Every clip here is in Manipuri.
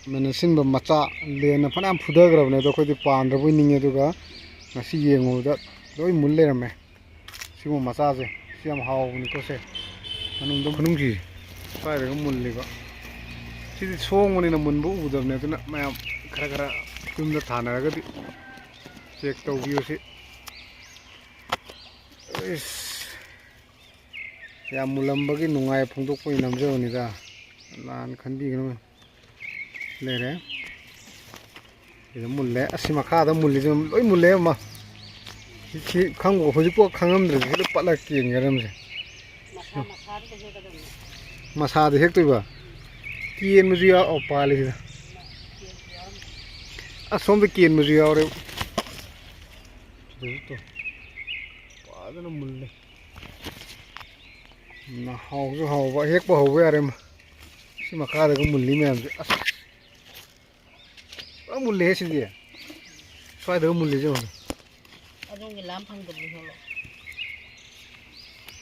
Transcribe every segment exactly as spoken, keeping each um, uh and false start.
ꯃꯦꯟ ꯑꯁꯤꯟꯕ ꯃꯆꯥ, ꯂꯦꯟꯅ ꯐꯅꯌꯥꯝ ꯐꯨꯊꯈ꯭ꯔꯕꯅꯦ, ꯑꯗꯣ ꯑꯩꯈꯣꯏꯗꯤ ꯄꯥꯟꯗ꯭ꯔꯕꯣꯏ ꯅꯤꯡꯉꯦ, ꯑꯗꯨꯒ ꯉꯁꯤ ꯌꯦꯡꯉꯨꯕꯗ ꯂꯣꯏ ꯃꯨꯜ ꯂꯩꯔꯝꯃꯦ꯫ ꯁꯤꯒꯨꯝꯕ ꯃꯆꯥꯁꯦ ꯁꯤ ꯌꯥꯝ ꯍꯥꯎꯕꯅꯤꯀꯣ꯫ ꯁꯦ ꯃꯅꯨꯡꯗ, ꯃꯅꯨꯡꯒꯤ ꯁ꯭ꯋꯥꯏꯗꯒ ꯃꯨꯜꯂꯤꯕ꯫ ꯁꯤꯗꯤ ꯁꯣꯡꯕꯅꯤꯅ ꯃꯨꯟꯕ ꯎꯗꯕꯅꯦ, ꯑꯗꯨꯅ ꯃꯌꯥꯝ ꯈꯔ ꯈꯔ ꯌꯨꯝꯗ ꯊꯥꯅꯔꯒꯗꯤ ꯆꯦꯛ ꯇꯧꯕꯤꯌꯨ꯫ ꯁꯤ ꯑꯩꯁ, ꯌꯥꯝ ꯃꯨꯜꯂꯝꯕꯒꯤ ꯅꯨꯡꯉꯥꯏ ꯐꯣꯡꯗꯣꯛꯄ ꯑꯣꯏꯅ ꯅꯝꯖꯕꯅꯤꯗ, ꯂꯥꯟꯅ ꯈꯟꯕꯤꯒꯅꯨ꯫ ꯂꯩꯔꯦ꯫ ꯁꯤꯗ ꯃꯨꯜꯂꯦ꯫ ꯑꯁꯤ ꯃꯈꯥꯗ ꯃꯨꯜꯂꯤꯁꯦ ꯂꯣꯏ ꯃꯨꯜꯂꯦ ꯑꯃ꯫ ꯁꯤ, ꯁꯤ ꯈꯪꯕ ꯍꯧꯖꯤꯛꯐꯥꯎ ꯈꯪꯉꯝꯗ꯭ꯔꯗꯤ ꯁꯤꯗ ꯄꯠꯂꯒ ꯀꯦꯟꯒꯗꯕꯁꯦ꯫ ꯃꯁꯥ ꯃꯁꯥꯗꯨꯗ ꯍꯦꯛꯀꯗꯕꯅꯤ꯫ ꯃꯁꯥꯗ ꯍꯦꯛꯇꯣꯏꯕ? ꯀꯦꯟꯕꯁꯨ ꯌꯥꯎ-, ꯑꯧ, ꯄꯥꯜꯂꯤ ꯁꯤꯗ꯫ ꯀꯦꯟꯕꯁꯨ ꯌꯥꯎꯔꯝꯃꯤ꯫ ꯑꯁꯣꯝꯗ ꯀꯦꯟꯕꯁꯨ ꯌꯥꯎꯔꯦ꯫ ꯁꯤꯗꯁꯨ ꯇꯣ꯫ ꯐꯖꯅ ꯃꯨꯜꯂꯦ꯫ ꯎꯝ, ꯍꯥꯎꯁꯨ ꯍꯥꯎꯕ, ꯍꯦꯛꯄ ꯍꯧꯕ ꯌꯥꯔꯦ꯫ ꯁꯤ ꯃꯈꯥꯗꯒ ꯃꯨꯜꯂꯤ ꯃꯌꯥꯝꯁꯦ꯫ ꯑꯁ! ꯄꯨꯔꯥ ꯃꯨꯜꯂꯦꯍꯦ ꯁꯤꯗꯤ꯫ ꯁ꯭ꯋꯥꯏꯗꯒ ꯃꯨꯜꯂꯤꯁꯦ ꯌꯦꯡꯉꯨ꯫ ꯑꯗꯣꯝꯒꯤ ꯂꯥꯝ ꯐꯪꯗꯕꯗꯤ ꯍꯦꯜꯂꯣ꯫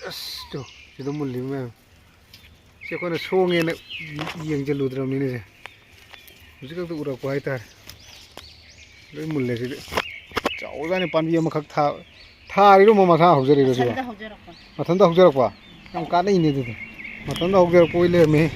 ꯑꯁ, ꯇꯨ, ꯁꯤꯗ ꯃꯨꯜꯂꯤꯕ ꯃꯌꯥꯝ꯫ ꯁꯤ ꯑꯩꯈꯣꯏꯅ ꯁꯣꯡꯉꯦꯅ ꯌꯦꯡꯁꯤꯜꯂꯨꯗ꯭ꯔꯕꯅꯤꯅꯦ ꯁꯦ꯫ ꯍꯧꯖꯤꯛ ꯈꯛꯇ ꯎꯔꯛꯄ ꯍꯥꯏꯇꯥꯔꯦ꯫ ꯂꯣꯏ ꯃꯨꯜꯂꯦ ꯁꯤꯗꯤ꯫ ꯆꯥꯎꯖꯥꯠꯅꯤ, ꯄꯥꯝꯕꯤ ꯑꯃꯈꯛ ꯊꯥ-, ꯊꯥꯔꯤꯔꯣ, ꯃ-, ꯃꯁꯥ ꯍꯧꯖꯔꯛꯏꯔꯣ ꯁꯤꯕꯣ? ꯃꯊꯟꯇ ꯍꯧꯖꯔꯛꯄ꯫ ꯃꯊꯟꯇ ꯍꯧꯖꯔꯛꯄ? ꯌꯥꯝ ꯀꯥꯟꯅꯩꯅꯦ ꯑꯗꯨꯗꯤ꯫ ꯃꯊꯟꯇ ꯍꯧꯖꯔꯛꯄ ꯑꯣꯏ ꯂꯩꯔꯝꯃꯦ꯫